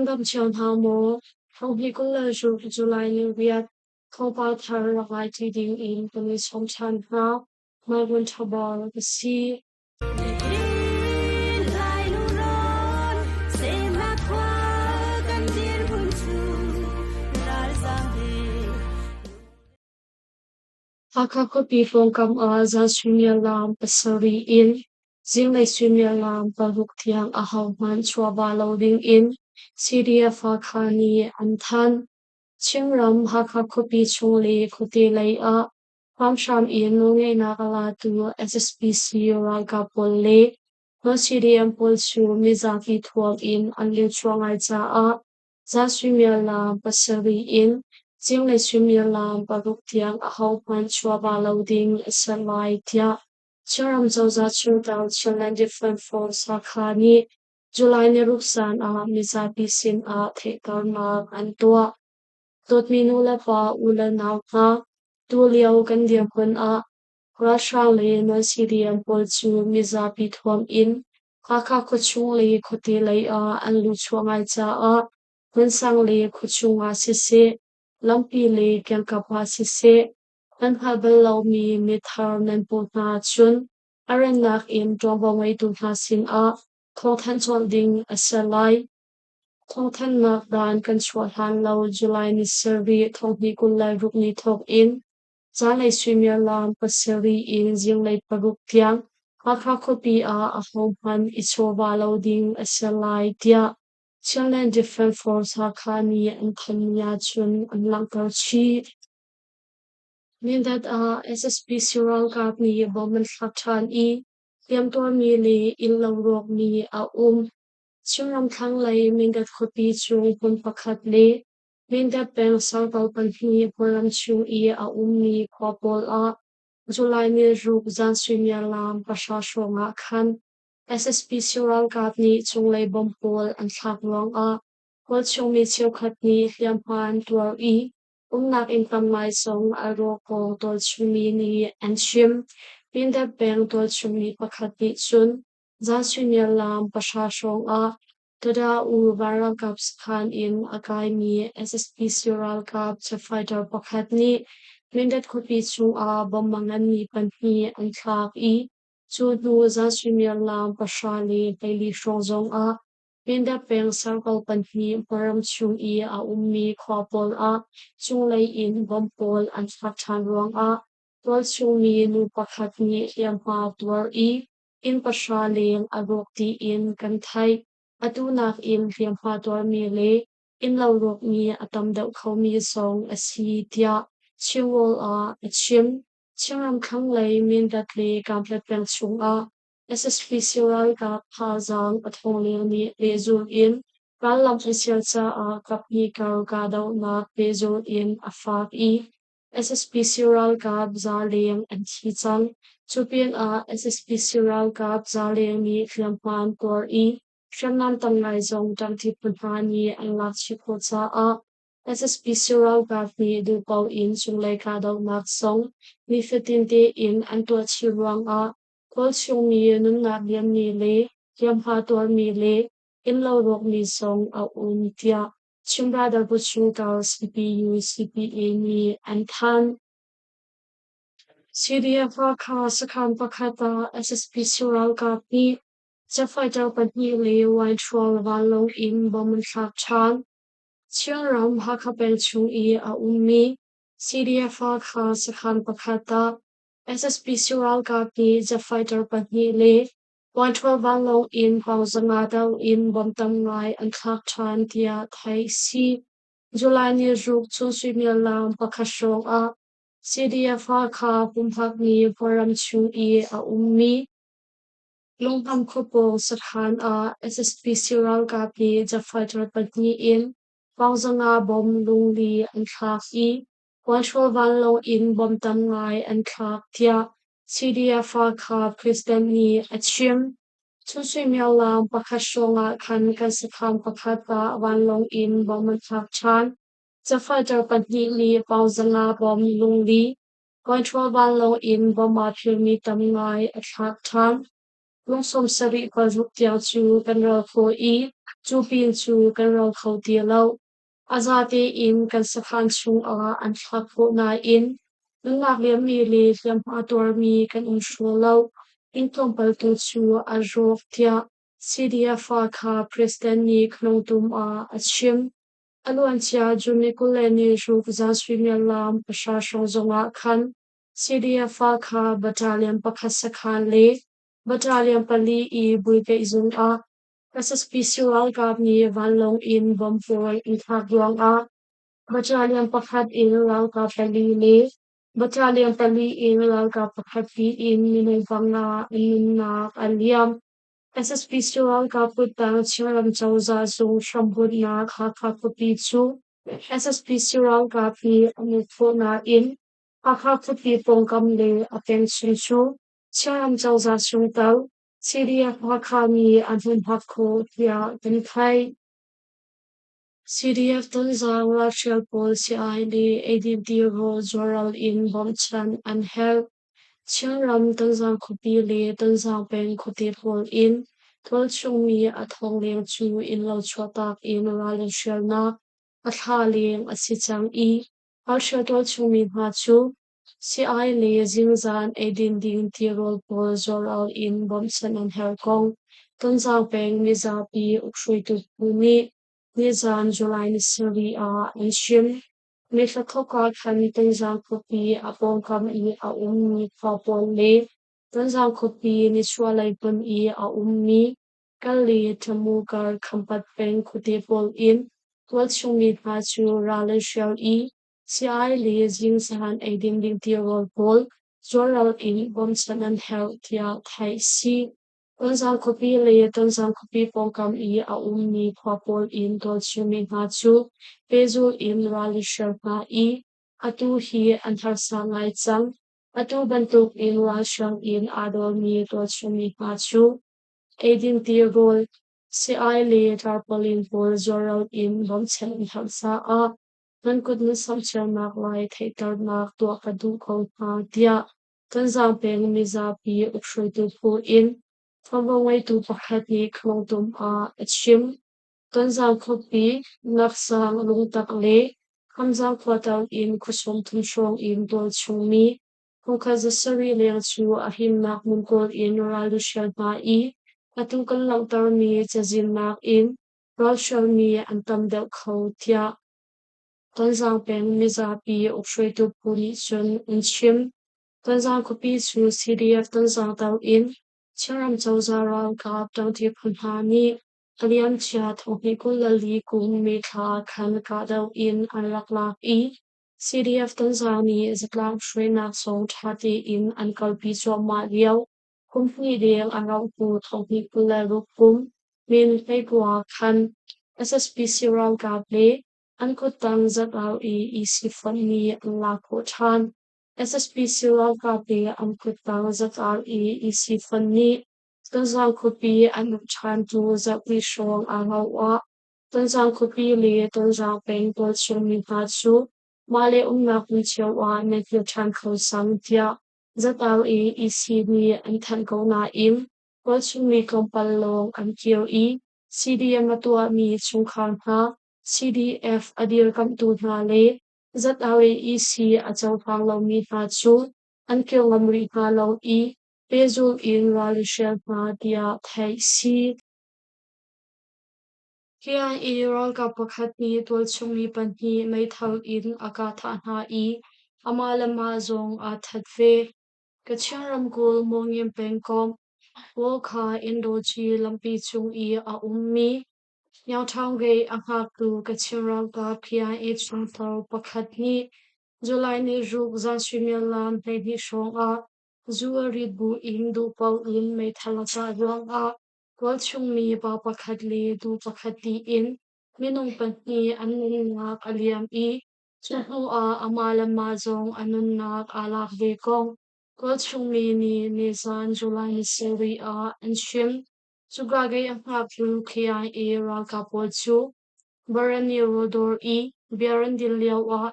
Nan dam cio hna maw? Thonghnih 26 July ni riat thawngpang thar rak ngai ṭi ding in kan i sawm ṭhan hna. Maivuan ṭhabal ka si. Hakha khuapi pawngkam ah zan suimilam 7 in zinglei suimilam 6 tiang ahohmanh chuahva lo dingin CDF Hakha nih an thanh. Chinram Hakha khuapi chung le khuate lei ah hramhram in nawlngeihnak a latu SSPC ralkap pawl le non-CDM pawl cu mizapi thuam in an luchuah ngai caah Zan suimilam 7 in zinglei suimilam 6 tiang ahohmanh chuahva lo ding a si lai tiah Chinram cozah chungtel Chinland Defence Force Hakha nih July 6 zan ah mizapi sin ah theihternak an tuah. Dawtmi nulepa u le nau hna, tulio kan dirhmun ah ralhrang le non-CDM pawl cu mizapi thuam in Hakha khuachung le khuate lei ah an luchuah ngai caah hmunsang le khuachung ah siseh, lampi le kiangkap ah siseh, nan hngalh bal lomi mithar nan hmuh hna ahcun a rannak in ṭuanvo ngeitu hna sinah thawngthanh colh ding a si lai. Thawngthanhnak dan kan chuah hlan lo July ni 7 2026 ni thawk in zanlei suimilam 7 in zinglei 6 tiang Hakha khuapi ah ahohmanh i chawva lo ding a si lai tiah Chinland Defence Force Hakha nih an thanmi ahcun an langhter chih. Mindat ah SSPC ralkap nih bom an thlak ṭhan i hliamtuarmi le innlo rawkmi a um. Chinram thlanglei Mindat khuapi chung hmun pakhat le Mindat peng Sarkal pahnih hmunram chung i a ummi khua pawl ah July ni 6 zan suimilam 9 hrawng ah khan SSPC ralkap nih cunglei bomb pawl an thlak ruangah khualchungmi cheukhat nih hliamhma an tuar i umnak inn tam ngai zong a rawk kong tualchungmi nih an chim. Mindat peng tualchungmi pakhat nih cun zan suimilam 9 hrawng ah Tada-u vanralkap sakhan in a kaimi SSPC ralkap jet fighter pakhat nih Mindat khuapi chungah bomb a nganmi pahnih an thlak i cu hnu zan suimilam 9:14 hrawng zongah Mindat peng circle pahnih hmaram chung i a ummi khua pawl ah cunglei in bomb pawl an thlak ṭhan ruangah tualchungmi nu pakhat nih hliamhma tuar i inn 9 leng a rawk tiin kan theih. Atu nakin hliamhma tuarmi le innlo rawkmi a tam deuh khomi zong a si tiah Chinrawl ah a chim. Chinram thlanglei Mindat le Kanpetlet peng chungah SSPC ralkap thazaang a thawng lio nih pehzulh in rallam an sial caah kaphnih kar kahdohnak pehzulh in a fak i SSPC ralkap za leng an thi cang. Cu pinah SSPC ralkap za leng nih hliamhma an tuar i hriamnam tam ngai zong ṭangṭi phu hna nih an lak chih khawh caah SSPC ralkap nih duhpaoh in cunglei kahdohnak zong nifatin tein an tuah chih ruangah Kawlchungmi nunnak liammi le hliamhma tuarmi le innlo rawkmi zong a um tiah Chin Brotherhood chungtel CPU CPA nih an thanh. CDF Hakha sakhan pakhat ah SSPC ralkap nih jet fighter pahnih le White vanlawng in bomb an thlak ṭhan. Chinram Hakha peng chung i a ummi CDF Hakha sakhan pakhat ah SSPC ralkap nih jet fighter pahnih le White vanlawng in pau 500 do in bomb tam ngai an thlak ṭhan tiah theih a si. July ni 6 chun suimilam 1 hrawng ah CDF Hakha pumpak nih Kawlram chung i a ummi Lunghnam khuapawng sakhan ah SSPC ralkap nih jet fighter pahnih in pau 500 bomb lungli an thlak i White vanlawng in bomb tam ngai an thlak tiah CDF Hakha President nih a chim. Chun suimilam 1 hrawng ah khan kan sakhan pakhat ah vanlawng in bomb an thlak ṭhan. Jet fighter pahnih nih pau 500 bomb lungli White vanlawng in bomb aa phirmi tam ngai a thlak ṭhan. Kum 76 tiang cu kan ral khawh i cu pin cu kan ral kho ti lo. A zate in kan sakhan chungah an thlak khawh nain nunnak liammi le hliamhma tuarmi kan um hraw lo. Inn tlawmpal tu cu a rawk tiah CDF kha President nih Khnawngtum ah a chim. A luancia June ni 26 zan suimilam 3 hrawng zongah khan CDF kha Battalion pakhat sakhan le Battalion pali i buikeihzung ah SSPC ralkap nih vanlawng in bomb pawl an thlak ruangah Battalion pakhat in ralkap pali le Battalion pali in ralkap pakhat tiin minung panga an nunnak a liam. SSPC ralkap kuttang Chinram cozah zung hrambunhnak Hakha khuapi cu SSPC ralkap nih an uk khawh nain Hakha khuapi pawngkam le a peng chung cu Chinram cozah chungtel CDF Hakha nih an humhak khawh tiah kan theih. CDF Tonzang ralhrial pawl sii-ai le eidin tirawl zuarral in bawmhchanh an herh. Chinram Tonzang khuapi le Tonzang peng khuate pawl in tualchung mi a thong leng cu innlo chuahtak in ral an hrialnak a thla leng a si cang i ralhrial tualchung mi hna cu sii-ai le zingzan eidin ding tirawl pawl zuarral in bawmhchanh an herh kong Tonzang peng mizapi ukhruaitu phu nih nizan July ni 7 ah an chim. Mithla thawk ah khan Tonzang khuapi a pawngkam i a ummi khua pawl le Tonzang khuapi nichuahlei hmun i a ummi Kal le Tamu kar Khampat peng khuate pawl in tualchung mi hna cu ral an hrial i sii-ai le zingzan eidin ding tirawl pawl zuarral in bawmchan an herh tiah theih a si. Tonzang khuapi le Tonzang khuapi pawngkam i a ummi khua pawl in tualchungmi hna cu pehzulh in ral an hrial hna i atu hi an harsa ngai cang. Atu bantuk in ralhrang in aa dawrmi tualchungmi hna cu eidin tirawl, sii-ai le tarpaulin pawl zuarro in bawmchan an herh caah nan kut nan samh cionak lai theihternak tuah ka duh ko hna tiah Tonzang peng mizapi ukhruaitu phu in ṭuanvo ngeitu pakhat nih Khuangtum ah a chim. Tonzang khuapi, Ngaksang, Lungtak le Khamzang khuato in khua 30 hrawng in tualchung mi phungkhat 700 leng cu a himnak hmun kawl in ral hrial hna i atu kan langhtermi cazin nakin ralhrialmi an tam deuh kho tiah Tonzang peng mizapi ukhruaitu phu nih cun an chim. Tonzang khuapi cu CDF Tonzang to in Chinram cozah ralkap ṭangṭi phu hna nih a liamcia 2024 kum May thla khan kahdoh in an rak lak i CDF Tonzang nih zatlang hruainak zong ṭha tein an kalpi cuahmah lio kum hnih leng a rauh hnu 2026 kum May 29 khan SSPC ralkap le an kuttang zatlau i EC fonh nih an lak khawh ṭhan. SSPC ralkap le an kuttang zatlau i EC fonh nih Tonzang khuapi an uk ṭhantu zarhpi hrawng aa rauh ah Tonzang khuapi le Tonzang peng tualchung mi hna cu mah le umnak hmun cio ah nan kir ṭhan kho cang tiah zatau i EC nih an thanh ko nain tualchung mi tlawmpal lawng an kir i CDM a tuahmi chungkhar hna, CDF a dirkamhtu hna le ZRAEC a cohlang lomi hna cu an kir ngam rih hna lo i pehzulh in ral an hrial hna tiah theih si. KIA ralkap pakhat nih tualchung mi pahnih meithal in a kah thah hna i amah le mah zong aa that ve. Kachin ramkulh Mawngin pengkomh Wokha Indochi lampi cung i a ummi Nyaungṭhaung Gate a hngaktu Kachin ralkap KIA chungtel pakhat nih July ni ruk zan suimilam 12 hrawng ah zu a rit buin duhpaoh in meithal a kah ruangah tualchung mi pa pakhat le nu pakhat tiin minung pahnih an nunnak a liam i cu hnuah amah le mah zong a nunnak aa lak ve kong tualchung mi nih nizan July ni 7 ah an chim. Cuka gate a hngaktu KIA ralkap pawl cu Barani Rawdawr i beer an din lioah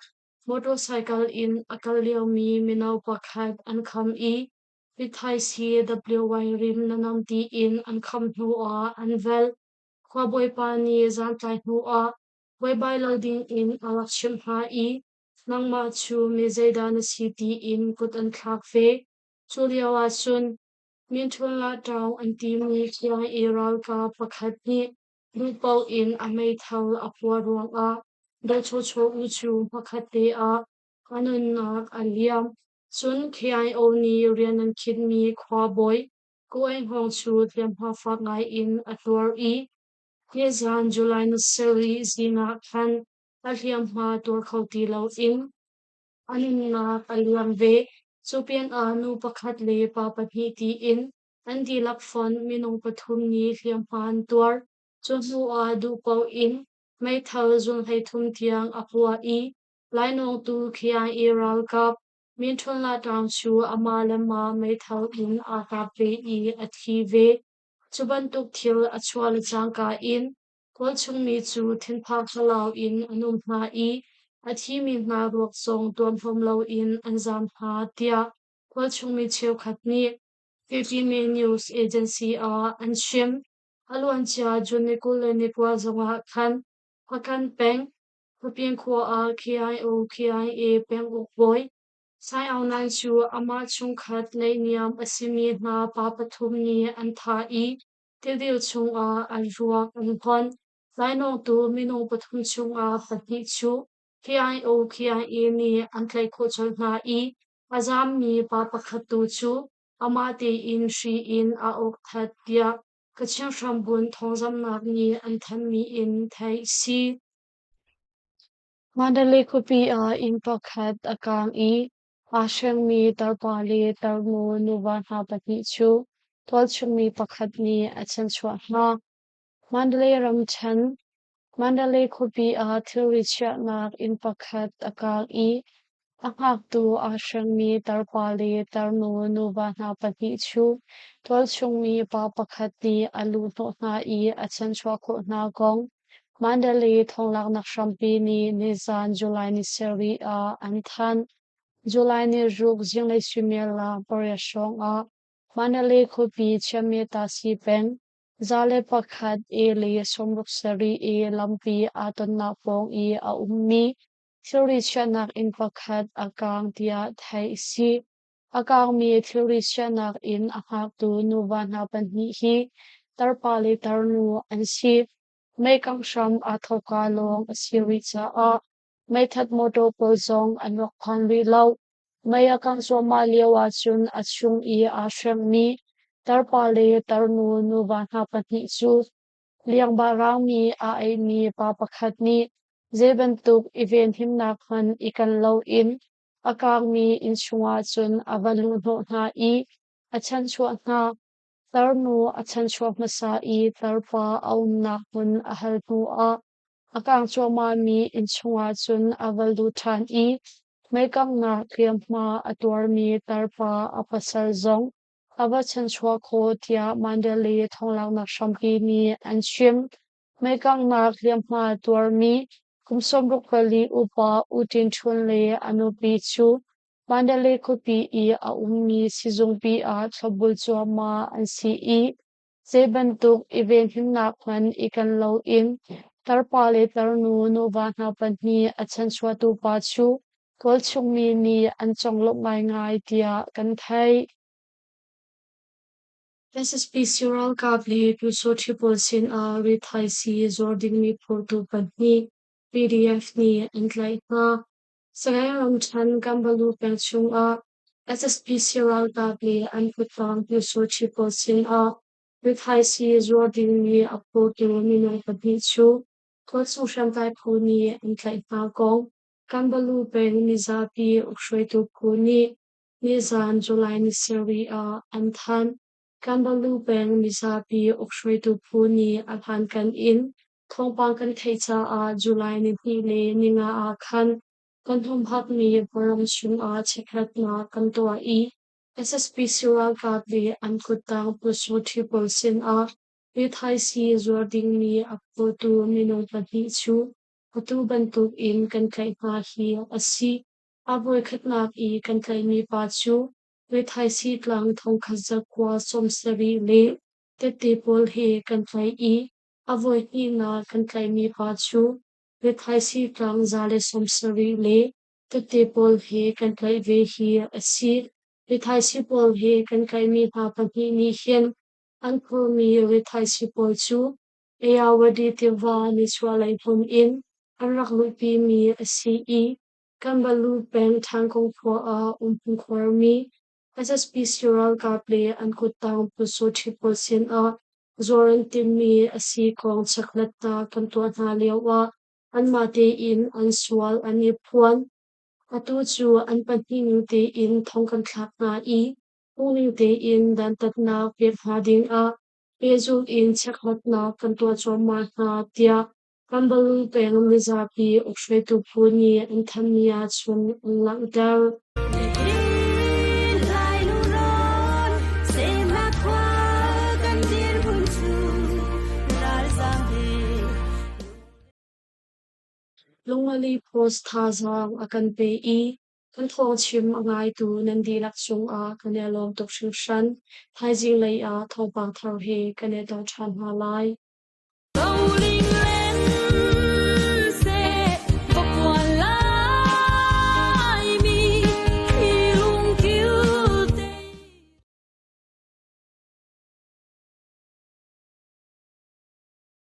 motorcycle in a kal liomi mino pakhat an kham i Rithaisii WY rim na nam tiin an kham hnuah an velh. Khuabawipa nih zantlai hnuah buaibai lo dingin a rak chimh hna i nangmah cu mi zeidah na si tiin kut an thlak ve. Cu lioah cun Minthun Ṭaung an timi khiang i ralkap pakhat nih duhpaoh in a meithal a puah ruangah Daw Chaw Chaw U cu hmakhatte ah a nunnak a liam. Cun KIO nih rian an khinhmi khuabawi Ko Aing Hngawng cu hliamhma fak ngaiin a tuar i nizan July ni sarih zing ah khan a hliamhma tuar kho ti loin a nunnak a liam ve. Cu pinah nu pakhat le pa pahnih tiin an dihlak fonh minung pathum nih hliamhma an tuar. Cu hnuah duhpaoh in meithal zun 33 tiang a puah i lainawngtu KIA ralkap Min Htun La Taung cu amah le mah meithal in aa kap ve i a thi ve. Cu bantuk thil a chuah le cangka in Kawl chungmi cu thinphang thlalau in an um hna i a thimi hna ruak zong tuamhlawm loin an zaam hna tiah Kawl chungmi cheukhat nih KPMA News Agency ah an chim. A luancia June ni 29 zongah khan Hpakant peng, Khuaping khua ah KIO KIA penguk bawi Sai Aung Naing cu amah chungkhat naihniam a simi hna pa pathum nih an thah i Tidil chungah an ruak an hlonh. Lainawngtu minung pathum chungah pahnih cu KIO KIA nih an tlaih khawh colh hna i a zaammi pa pakhat tu cu amah tein hri in aa awk that tiah Kachin hrambunh thawngzamhnak nih an thanhmi in theih si. Mandalay khuapi ah inn pakhat a kaang i Aa hrengmi tarpa le tarnu nuva hna pahnih cu tualchungmi pakhat nih a chanchuah hna. Mandalay ramṭhen, Mandalay khuapi ah thilri chiahnak inn pakhat a kaang i a hngaktu aa hrengmi tarpa le tarnu nuva hna pahnih cu tualchungmi pa pakhat nih a luhhnawh hna i a chanchuah khawh hna kong Mandalay thawnglaknak hrampi nih nizan July ni sarih ah an thanh. July ni ruk zinglei suimilam pariat hrawngah Mandalay khuapi Chiamyatasi peng 101 A le 67 A lampi aa tonnak pawng i a ummi thilri chiahnak inn pakhat a kaang tiah theih a si. A kaangmi thilri chiahnak inn a hngaktu nuva hna pahnih hi tarpa le tarnu an si. Meikangh hram aa thawkka lawng a si rih caah meithat mawṭaw pawl zong an rak phan rih lo. Mei a kangh cuahmah lio ahcun a chung i aa hrengmi tarpa le tarnu nuva hna pahnih cu liangbah raangmi aa eimi pa pakhat nih zei bantuk i venhimnak hmanh i ken loin a kaangmi inn chungah cun a va luhhnawh hna i a chanchuah hna. Tarnu a chanchuah hmasa i tarpa a umnak hmun a hal hnuah a kaang cuahmahmi inn chungah cun a va lut ṭhan i meikanghnak hliamhma a tuarmi tarpa a pasal zong a va chanchuah khawh tiah Mandalay thawnglaknak hrampi nih an chim. Meikanghnak hliamhma tuarmi kum 64 upa U Tin Htun le a nupi cu Mandalay khuapi i a ummi sizungpi ah thlopbul cuahmah an si i zei bantuk i venhimnak hmanh i ken loin tarpa le tarnu nuva hna pahnih a chanchuahtu pa cu tualchungmi nih an conglawmh ngaingai tiah kan theih. SSPC ralkap le Pyusawṭhi pawl sinah rithaisii zuar dingmi phurtu pahnih PDF nih an tlaih hna. Sagaing ramṭhen Kanbalu peng chungah SSPC ralkap le an kuttang Pyusawṭhi pawl sinah rithaisii zuar dingmi a phurtu minung pahnih cu tualchung hriamtlai phu nih an tlaih hna kong Kanbalu peng mizapi ukhruaitu phu nih nizan July ni sarih ah an thanh. Kanbalu peng mizapi ukhruaitu phu nih a hlankan in thawngpang kan theih caah July ni hnih le ni nga ah khan kan humhakmi ram chungah chekhlatnak kan tuah i SSPC ralkap le an kuttang Pyusawṭhi pawl sinah rithaisii zuar dingmi a phurtu minung pahnih cu atu bantuk in kan tlaih hna hi a si. A voikhatnak i kan tlaihmi pa cu Rithaisii tlang thongkhat zakua 70 le tette pawl he kan tlaih i a voihnihnak kan tlaihmi pa cu rithaisii tlang 170 le tette pawl he kan tlaih ve hi a si. Rithaisii pawl he kan tlaihmi hna pahnih nih hin an phurmi rithaisii pawl cu Ayeyarwady tiva nichuahlei hmun in an rak luhpimi a si i Kanbalu peng Ṭhangkong khua ah umhmun khuarmi SSPC ralkap le an kuttang Pyusawṭhi pawl sinah zuar an timhmi a si kong chekhlatnak kan tuah hna lioah anmah tein an sual an i phuan. Atu cu an pahnih ning tein thong kan thlak hna i phungning tein dantatnak pek hna dingah pehzulh in chekhlatnak kan tuah cuahmah hna, tiah Kanbalu peng mizapi ukhruaitu phu nih an thanhmi ahcun an langhter. Lungmali Post thazaang a kan pe i kan thawngchim a ngaitu nan dihlak cungah kan i lawm tuk hringhran. Thaizing lei ah thawngpang thar he kan i tong ṭhan hna lai.